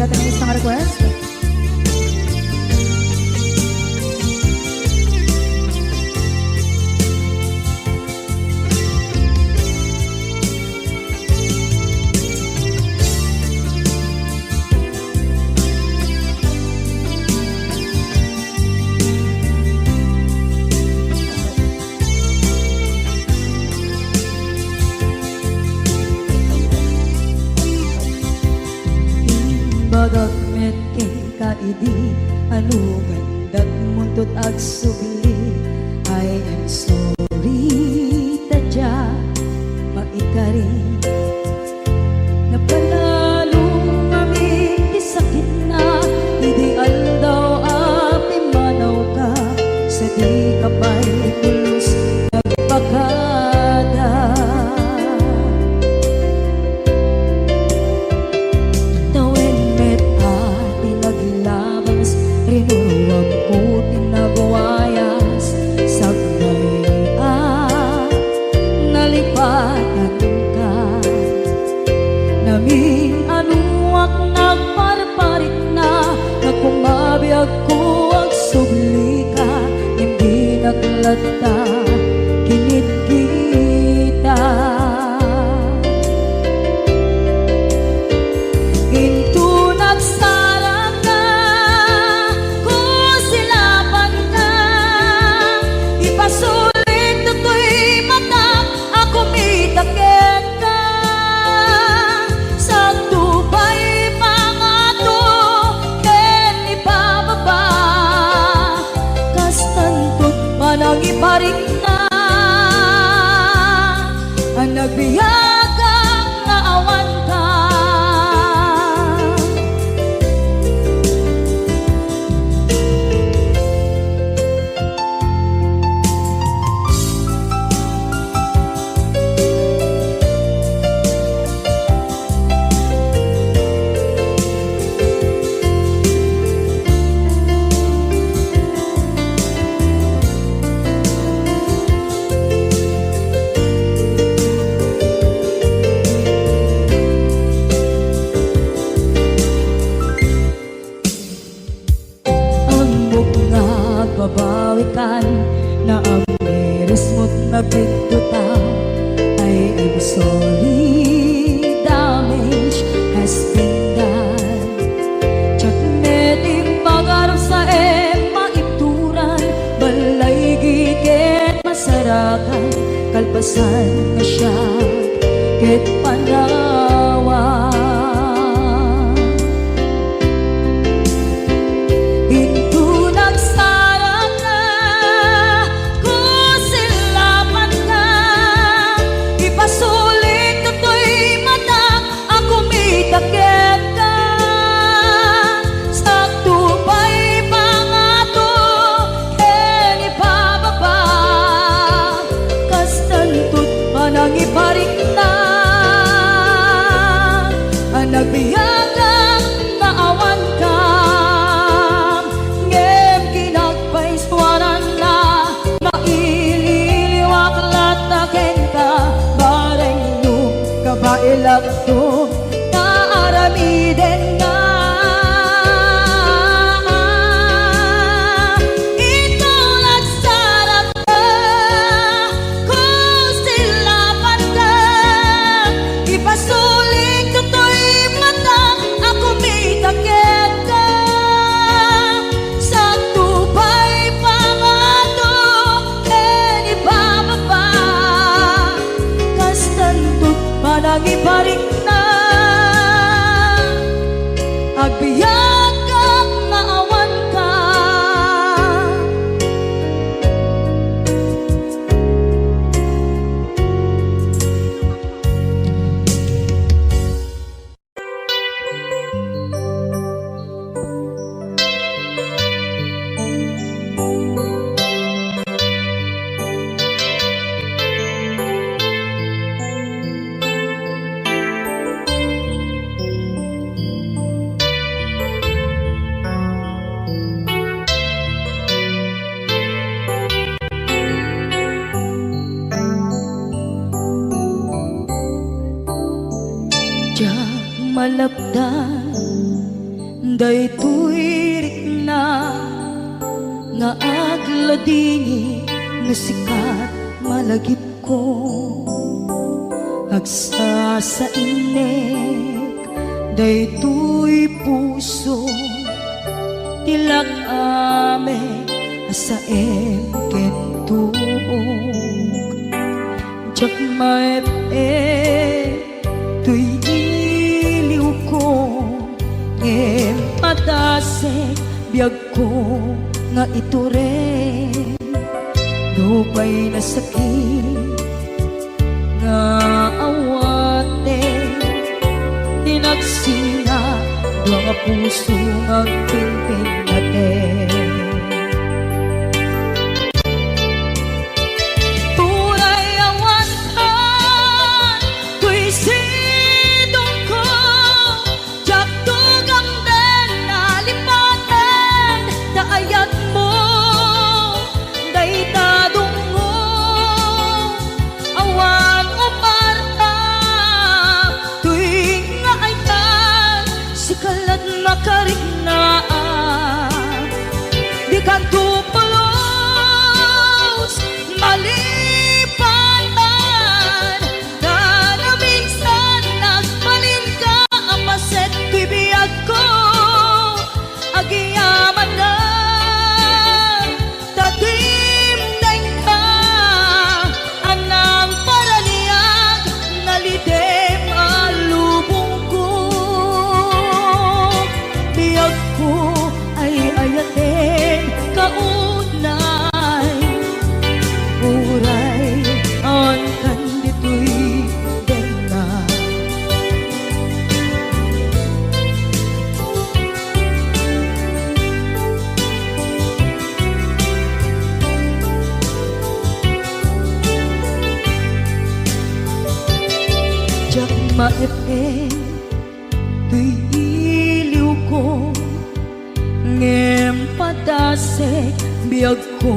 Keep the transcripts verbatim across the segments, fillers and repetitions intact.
Maysa nga request. Imbagak met kenka idi, anu nga indatmo inton agsubli? I am sorry, ta diak maikari. Napanalo ngamin ti sakitna idi aldaw a pimmanawka, sa dika pay pulos nagpakada. Tawen met a ti naglabas, rinuruamko ti nagwayas, sakbay a nalipatanka. Namin-anoak nagparparikna, nga kumabiagko agsublika, ngem dinak latta kinitkitak. Inton agsarakka, kusilapanka, ipasulik toy matak a kumita kenka. Sakto pay pangato ken ibababa, kastanto ti panangiparikna a nagbiagak nga awanka. Ammok nga agbabawikan, naamirismot nga pigtuta. I am sorry, damage has been done. Diak met immagarup sa em maibturan, balay ket masarakan, kalpasan nga siak ket panawan. Inton agsarakka, kusilapanka, ipasulik toy matak a kumita kenka. Sakto pay pangato ken ibababa, kastanto ti panangiparikna a nagbiagak nga awanka. Ngem kinagpaisuaranna, maililiwak latta kenka, bareng no kabaelakto nga aramidenna. Inton agsarakka, kusilapanka, ipasulik toy matak a kumita kenka. Sakto pay pangato ken ibababa, kastanto ti panangiparikna, agbiagak nga awanka. Diak malapdan Daytoy rikna nga agladingit no sika malagipko. Agsasainek daytoy puso, ti lak-am a saem ken tuok. Diak maep-ep toy iliwko, ngem padasek biagko nga itureng. Nupay nasakit nga awaten, ti nagsina dua nga puso nga agpinpinnaten. Uray awan ka toy sidongko, diak tugamden a lipaten ta ayatmo dayta dungngo. Awan umarta toy nga ayat, sika la't makariknaan. Dikanto pulos malipatan, ta naminsan nagbalinka a paset toy biagko. Agyamanak ta dimdengka a nangparaniag, nalidem a lubongko. Biagko, ay-ayatenka unay, uray awan kan ditoy denna. Diak maep-ep toy iliwko, ngem padasek biagko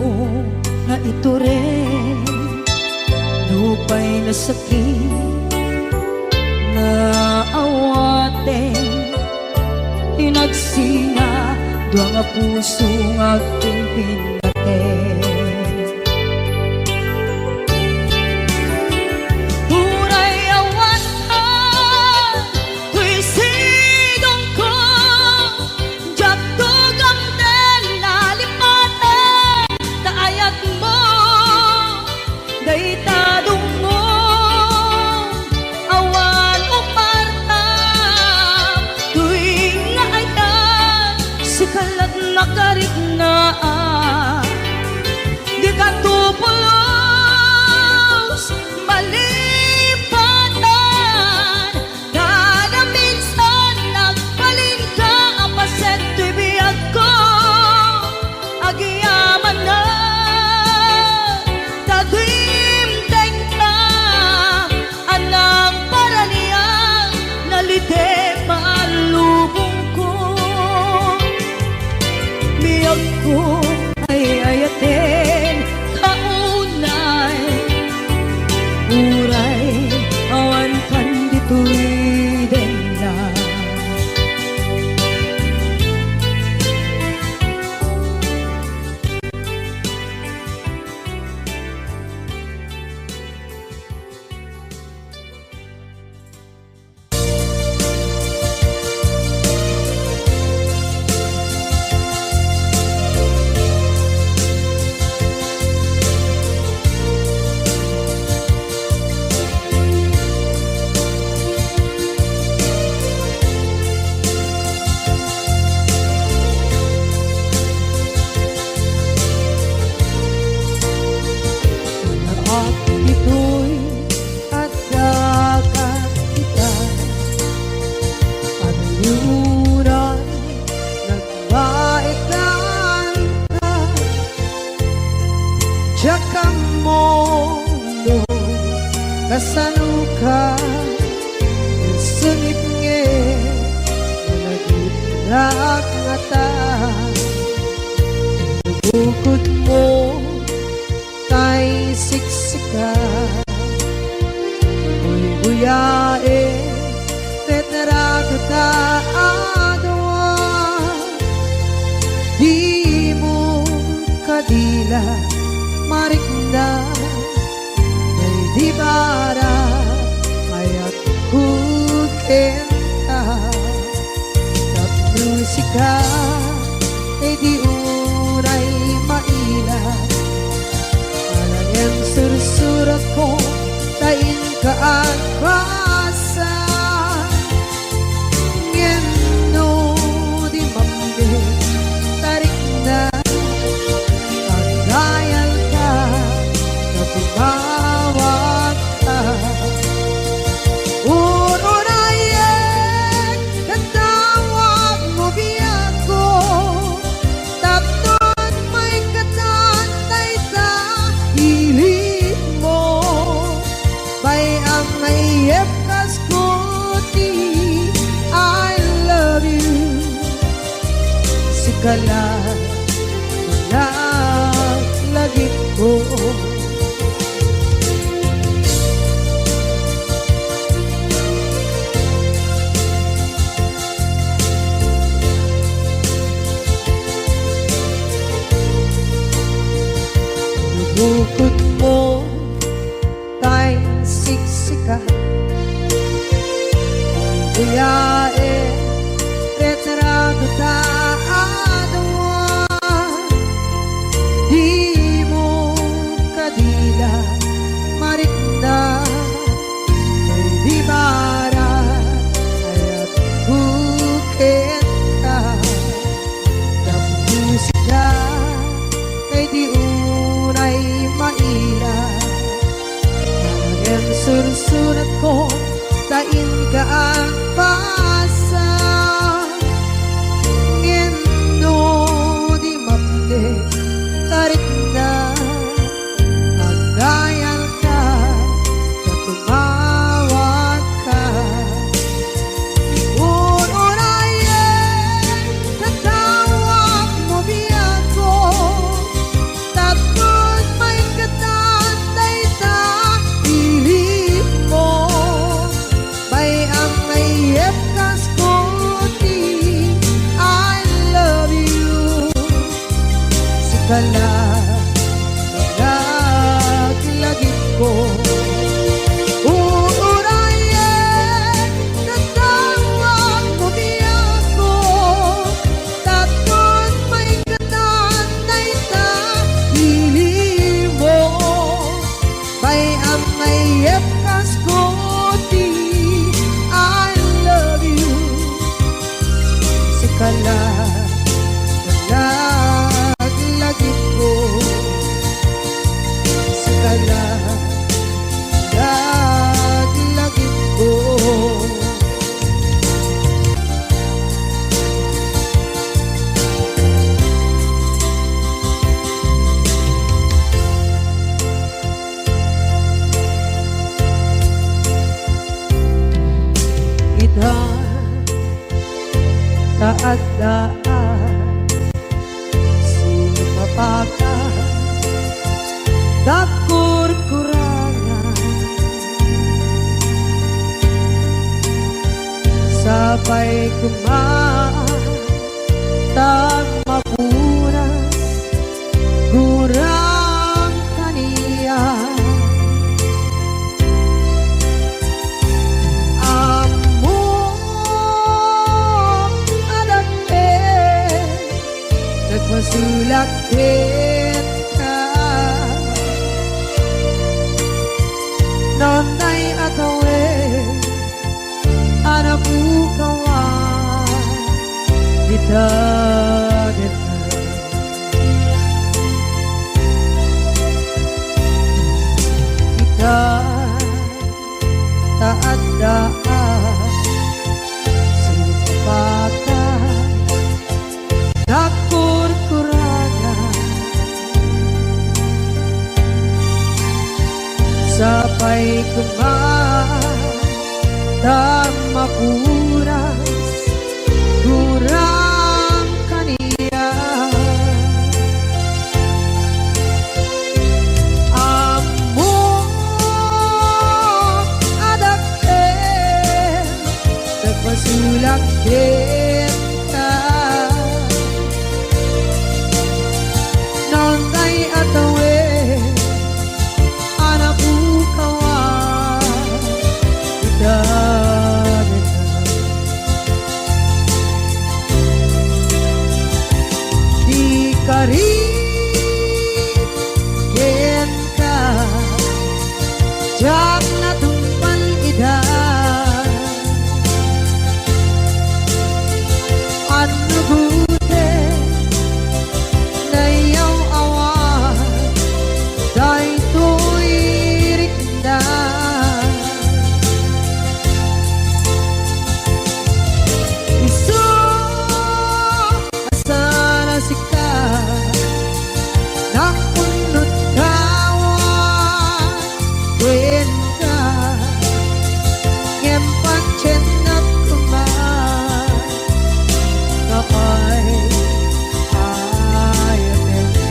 nga itureng. Nupay nasakit nga awaten, inagsina dua nga puso nga agpinpinnaten. Uray awan ka toy sidongko, diak tugamden a lipaten ta ayatmo dayta dungngo. Awan umarta toy nga ayat, sika la't makariknaan. Dikanto pulos malipatan, ta naminsan nagbalinka a paset toy biagko. Agyamanak ta dimdengka a nangparaniag, nalidem a lubongko. Biagko, ay-ayatenka unay, uray awan kan ditoy denna. Anak, ditoy adda ket ita, anuran nagbaekan ka. Diak ammo no kasanoka, sungit ngarud, malagipnak ngata. Bukod mo tay siksika, guyguyaen, tetra kita a dua. kenka. Tapno sika, ay di unay maila. Alaen, sursuratko ta inka agbasa. Ngem no di mamdi, tarikna, agdayalka, ta tumawagka. Ur-urayek ket tawagmo biagko, tapno maikkan dayta ilibmo. Bay-am nga iyepkasko ti I love you. Sika la, la, lagipko. Bukodmo tay siksika. Kuyae, retrato ta a dua. Dimo kadila marikna, tay di marat ay agbukenka. Tapno sika, tay di unay maila. Ngem sursuratko ta inka agbasa. Ngem no di mamdi, tarikna, agdayalka, ta tumawagka. Ur-urayek ta tawagmo biagko, tapno maikkan dayta ilibmo. Bay-am nga iyepkasko ti I love you. Sika la, laglagipko. Ur-urayek ta tawagmo biagko, tapno maikkan dayta ilibmo. Bay-am nga iyepkasko ti I love you. Sika la, laglagipko. Sika la, laglagipko. Ita ta adda a sumapaka, ta kurkurangan. Sapay koma ta mapunas gurang kaniak. Ammok a dakkel nagpasulak kenka. Nonday a tawen a napukawan dita deta. Ita ta adda a sumapaka, ta kurkurangan. Sapay koma ta mapunas gurang kaniak. Ammok a dakkel nagpasulak kenka. Nonday a tawen a napukawan dita deta. Diak natungpal ida. Annugoten nayaw-awan daytoy rikna. Isu a saan a sika, nakunot kawan kenka, ngem patiennak koma nga ay ayatenka.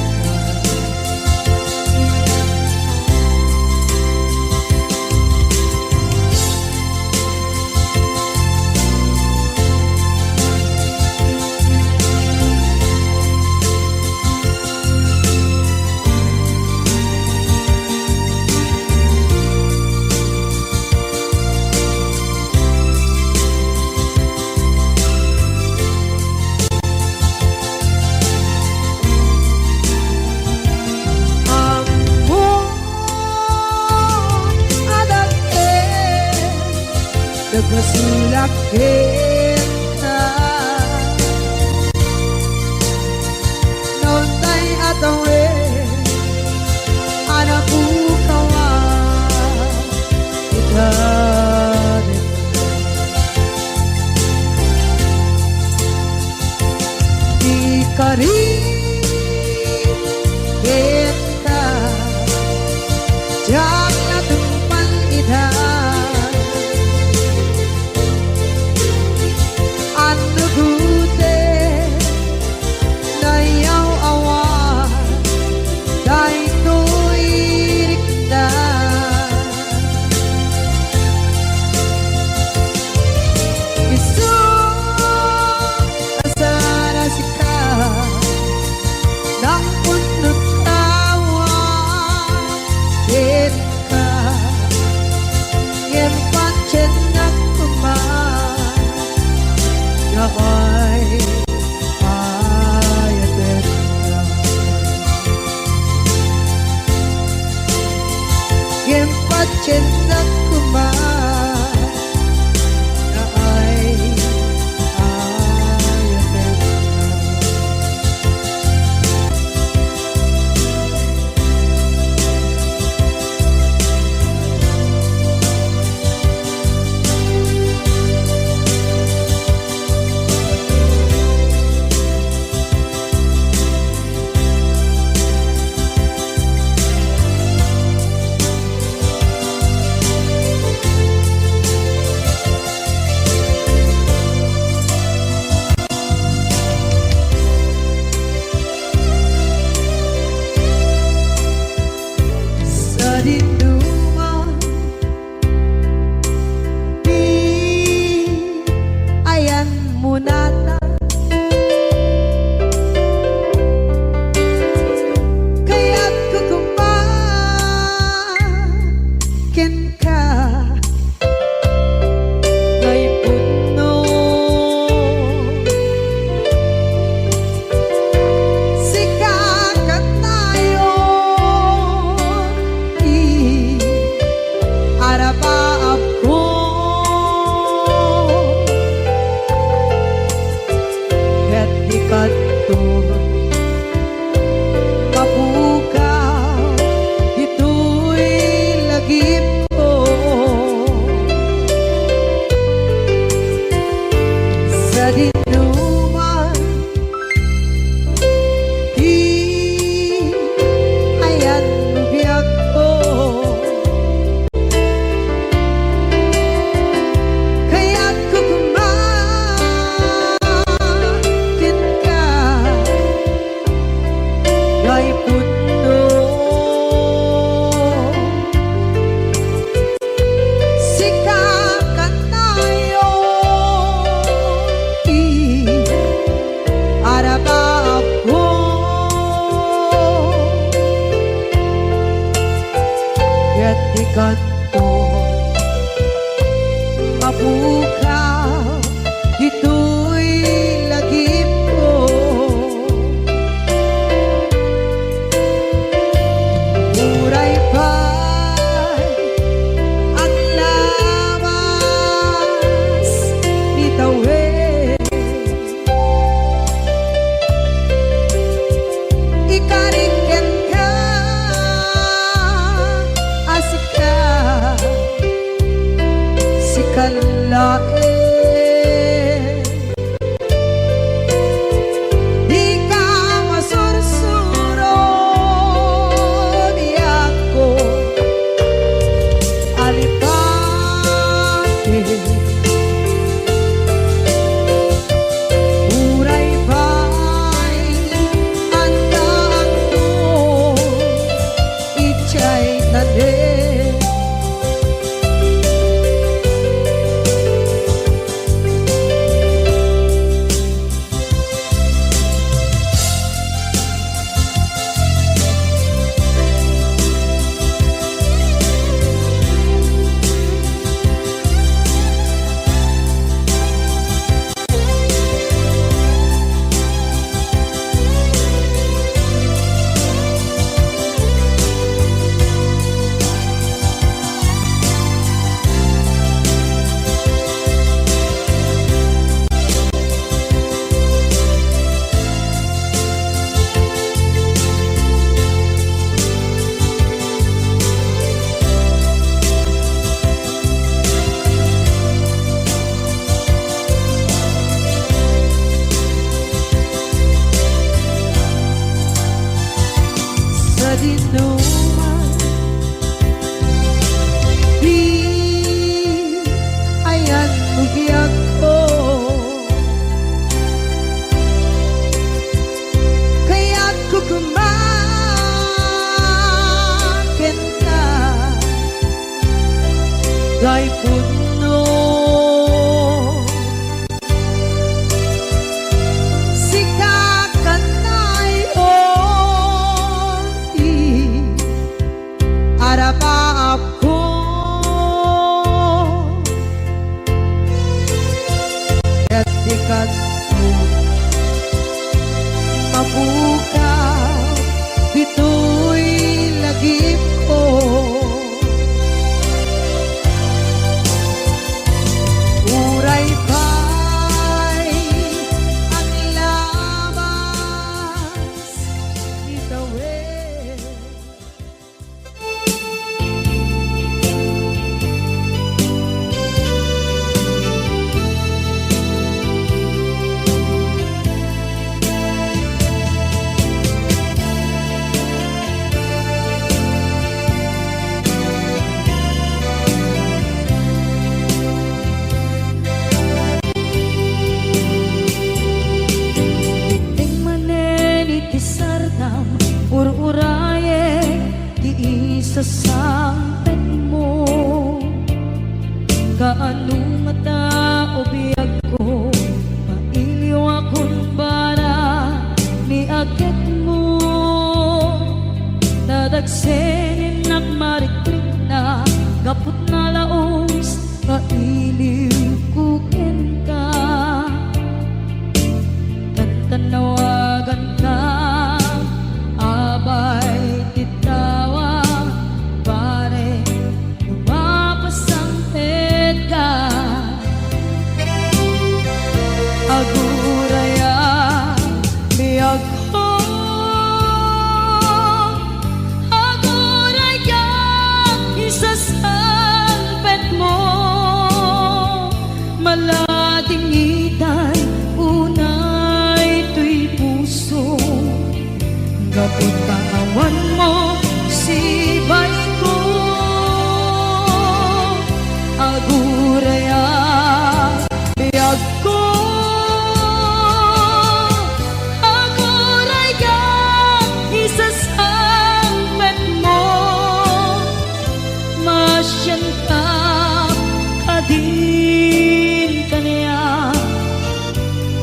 Ammom a dakkel, nagmasulak kenka. Naunday a tawen a napukawan ita. Di karit kenka, diak natungpal ida. Annugoten nayaw-awan daytoy rikna. Isu a saan a sika, nakunot kawan kenka, ngem patiennak koma nga ay ayatenka. Ngem patiennak koma nga ay ayatenka. Sadinoman, di ayanmo natan. Kayatko koma kenka, nga ipudno. Sika kanayon ti arabaabko. Ket di kanto mapukaw ditoy lagipko. Sadinoman ti ayanmo biagko. Kayatko koma kenka, nga ipudno. Sika kanayon ti arabaabko. Ket di kanto mapukaw ditoy lagipko. Uray pay Dika masursuro, biagko a lipati. Uray pay addaanto idiay nanem. Sadinoman, di ayan mo biagko. Kayatko koma kenka, Daypunno. Sika kanayon ti arapaapko. Ket di kano mapukaw ditoy lagipko. Uray pay aglabas ni tawen. Dimteng manen iti sardam, ur-urayek ti isasangpetmo. Kaano ngata, o biagko, mailiwakon bara ni aketmo. Nadagsen innak marikrikna gapu ta nalaus nga iliwko kenka. Tantannawaganka, abay ti tawa, pare, mapasangpetka. Aguraya, biagko, aguraya, isasangpetmo. Maladingitan unay toy puso, gapu ta awanmo sibayko. Aguraya, biagko, aguraya, isasangpetmo. Masianka kadin kaniak,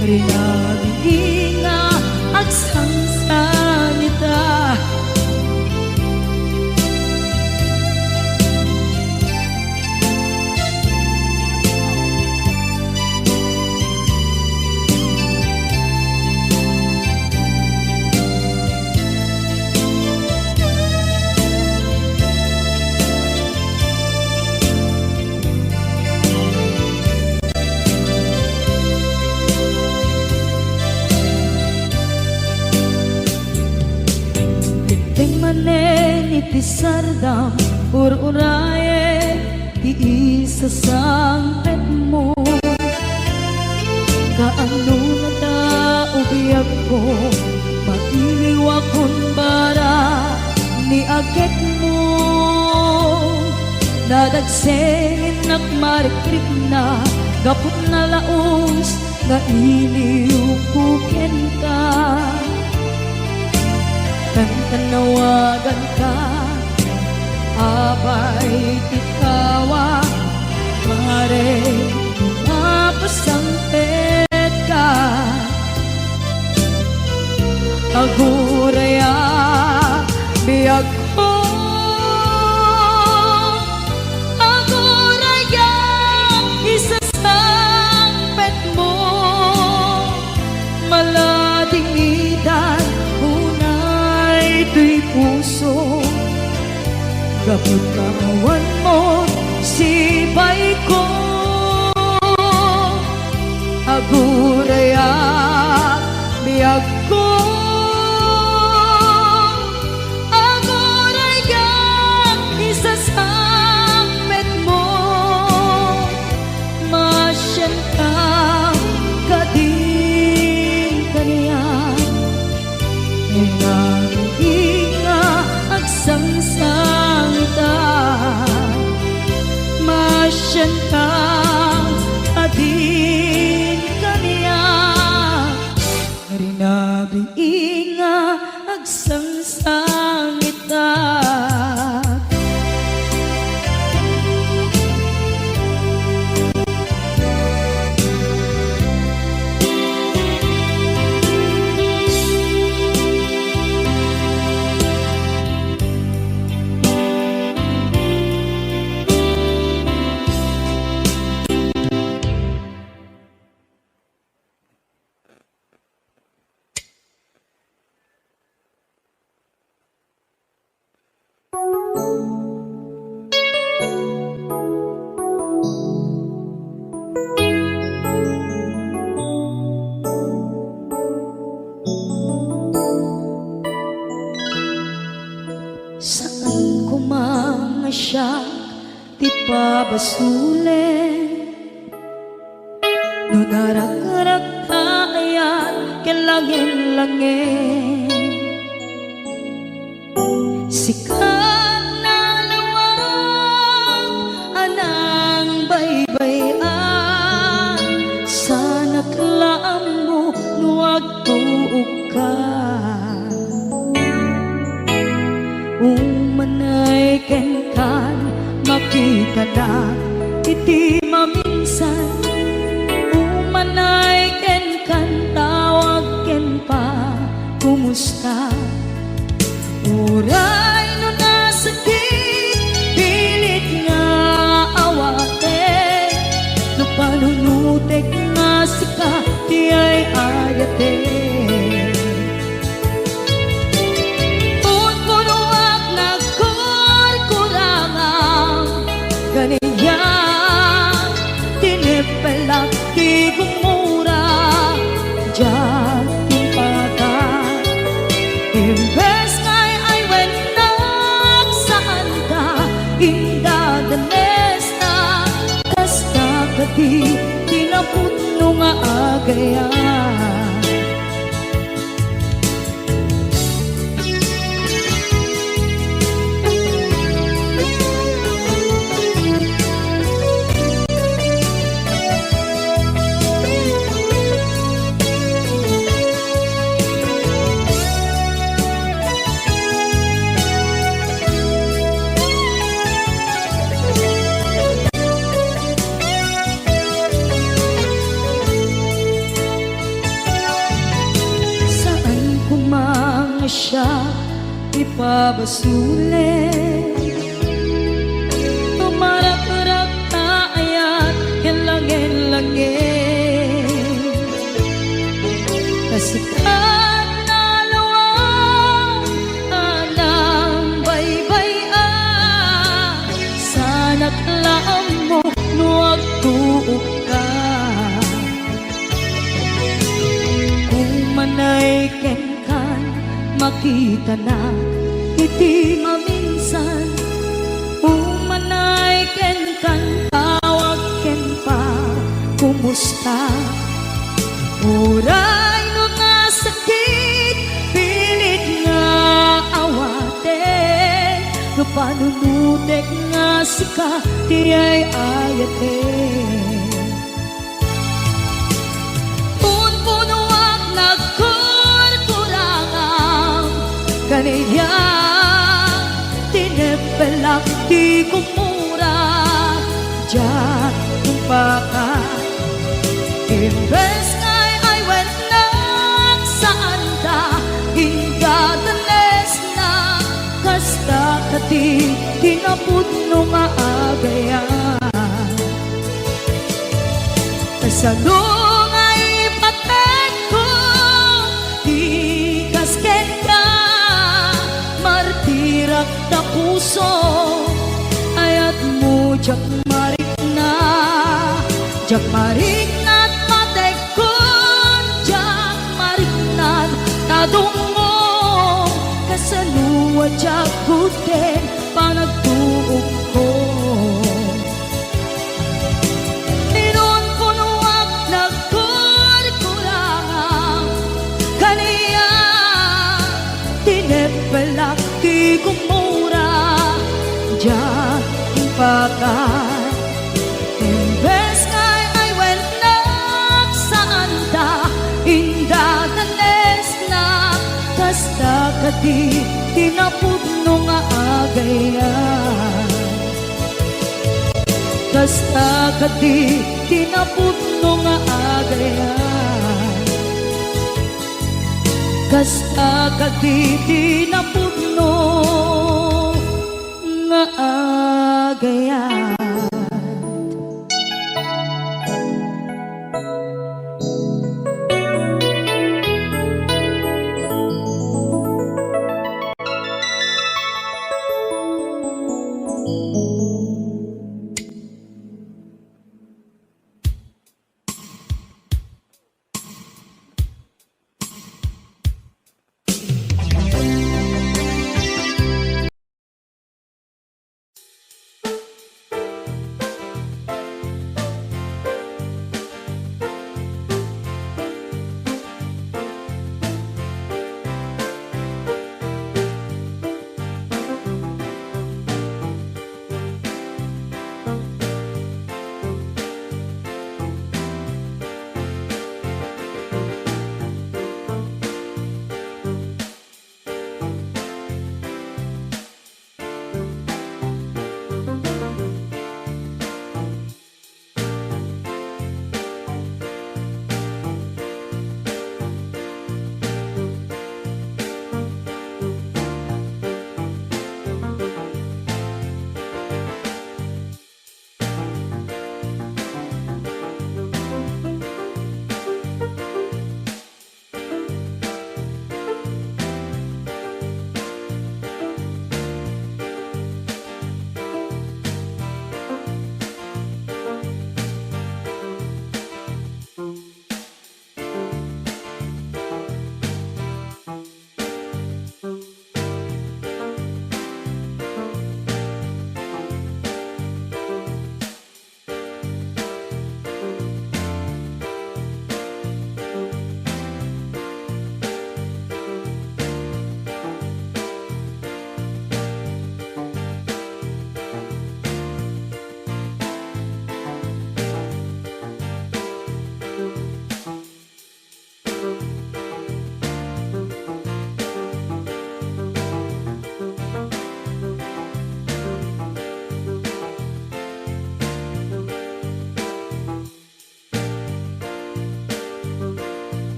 rinabini nga agsangsanita. Dimteng manen iti sardam, ur-urayek ti isasangpetmo. ko, mailiwakon bara ni agekmo. Nadagsengennak marikrikna gapu ta nalaus nga iliwko kenka. Nagtanawaganka, abay, ti tawa, mare, mapasangpetka. Agurayak, biagko, agurayak, isasangpetmo. Maladingitan unay toy puso, gapu ta awanmo sipayko. Agurayak, biagko, agurayak, isasangpetmo. Masianka kadin kaniak, naging nga agsangsangitak. Masianka kadin kaniak, rinabii nga agsangsangitak. Saan koma nga siak ti pabasolen. No narakrak ta ayat ken langen-langen, sika nalawag a nangbaybay-an, saanak la ammo no agtuokka. Umanay kenkan, makitanak iti maminsan. Umanay kenkan, tawag ken pa, kumusta? Uray no nasakit, pilit nga awatek, no panunutek nga sika ti ay-ayatek. Purpuruak, nagkurkurangak, ganiak, tineppelak ti gumura, diak timpata. Imbes nga ay-aywennak, saanka indadanesna, kasta kadi ti napudno nga agayat. Saan koma nga siak ti pabasolen. Tumarakrak ta ayat ken langen-langen. Kasikat nalawag a nangbaybay-an, saanak la ammo no agtuokka. Umanay kenkan, makitanak iti maminsan. Umanay kenkan, tawag ken pa, kumusta? Uray no nasakit Ika ti ay-ayaten. Punpunoak nagkurkurangam, kaniak tineppelak ti kumura, diak impaka. Imbes nga ay-ayatennak, saanda, indadanesna, kasta kadi ti napudno nga agayat. Kasano nga ipatekko ti kas kenka, martirak ta puso, ayatmo diak marikna, diak mariknat patekkon, diak mariknat ta dumngom, kasano a diak gudden panagtuokko. Inunpunoak nagkurkurangam, kaniak tineppelak ti kumura, diak impaka. Imbes nga ay-ayatennak, saanda, indadanesna, kasta kadi ti napudno nga agayat. Kasta kadi ti napudno nga agayat. Kasta kadi ti napudno nga agayat.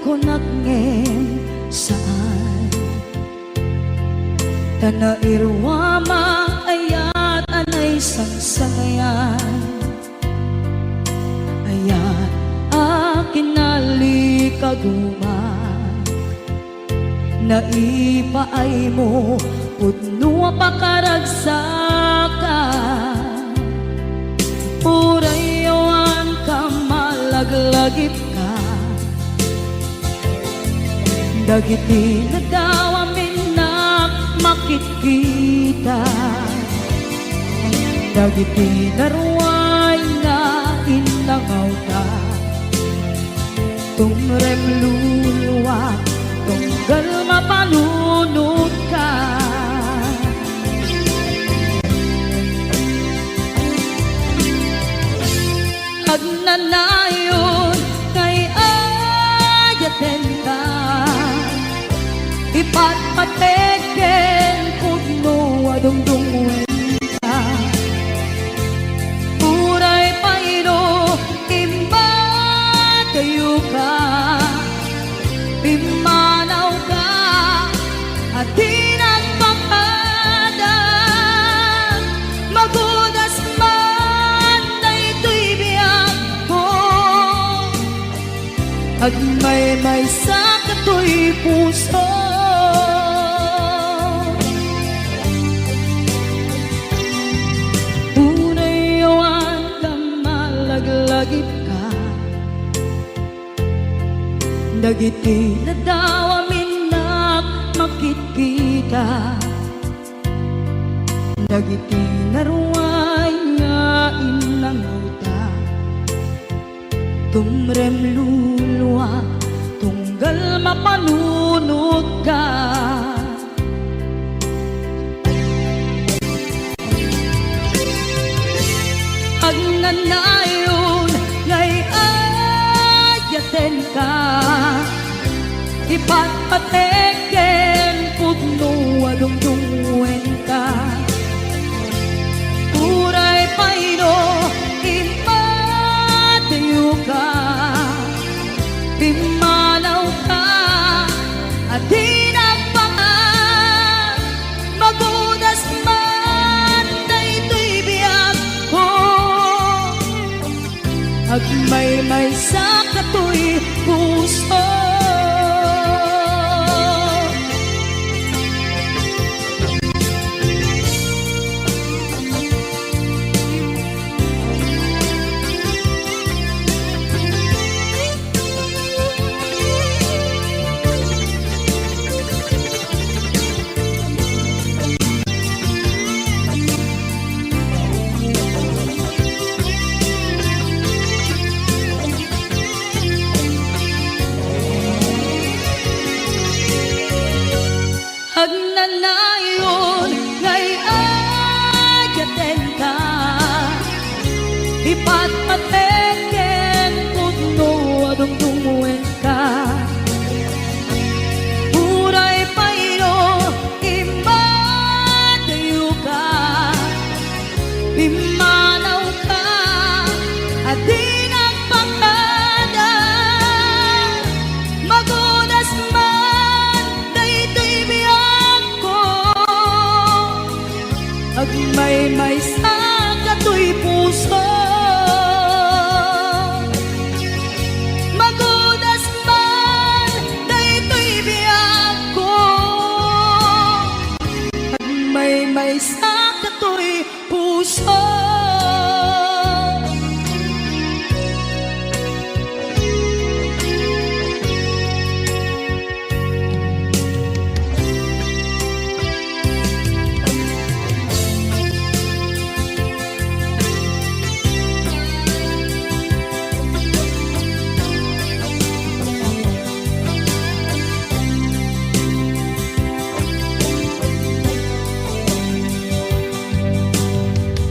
Kunak ngem saan. Ta nairuam a ayat a naisangsangayan. Ayat a kinalikaguma. Naipaaymo pudno a pakaragsakan. Uray awan ka malaglagipka. Dagiti nadawaminnak makitkita. Dagiti naruay nga innangawta. Tumrem luluak, tunggal mapanunotka. Agnanayon nga ay-ayatenka, ipatpatek ken pudno a dungdungngoenka. Uray pay no immadayoka, pimmanawka a di nagpakada. Magudas man daytoy biagko, agmaymaysa katoy puso. Uray awan ka malaglagipka, dagiti nadawaminnak makitkita. Dagiti naruay nga innangawta, tumrem luluak, tunggal mapanunotka. Agnanayon nga ay-ayatenka, ipatpatek ken pudno a dungdungngoenka. Uray pay no immadayoka, pimmanawka a di nagpakada. Magudas man daytoy biagko, agmaymaysa katoy puso. Agnanayon nga ay-ayatenka, ipatpatek ken pudno a dungdungngoenka. Uray pay no immadayoka, pimmanawka a di nagpakada. Magudas man daytoy biagko, agmaymaysa katoy puso. Magudas man daytoy biagko, agmaymaysa katoy puso.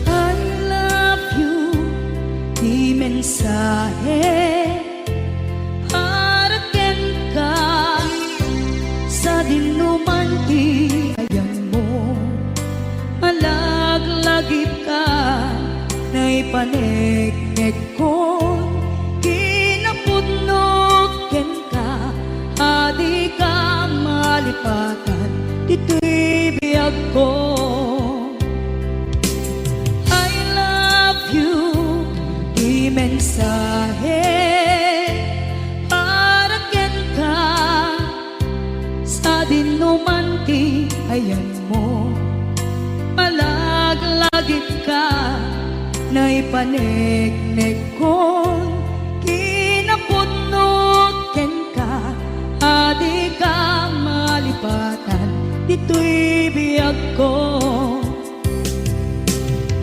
I love you, ti mensahe para kenka, sadinoman ti ayanmo, malaglagipka, naipaneknekkon kinapudno kenka. malipatan ditoy biagko. I love you, di mensahe para kenka, sadinoman ti ayanmo. Malaglagitka, naipaneknekkon kinapudno kenka, a dika malipatan ditoy biagko.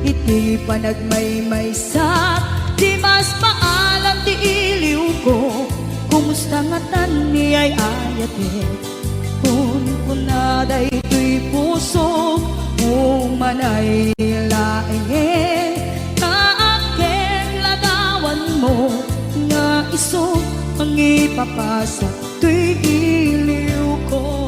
Iti panagmaymaysa, di mas maalam ti iliwko. Kumusta ngatan ni ay-ayatek? Kunkuna daytoy puso, umanay laengen, ta aket ladawanmo nga isu mangipapasa toy iliwko.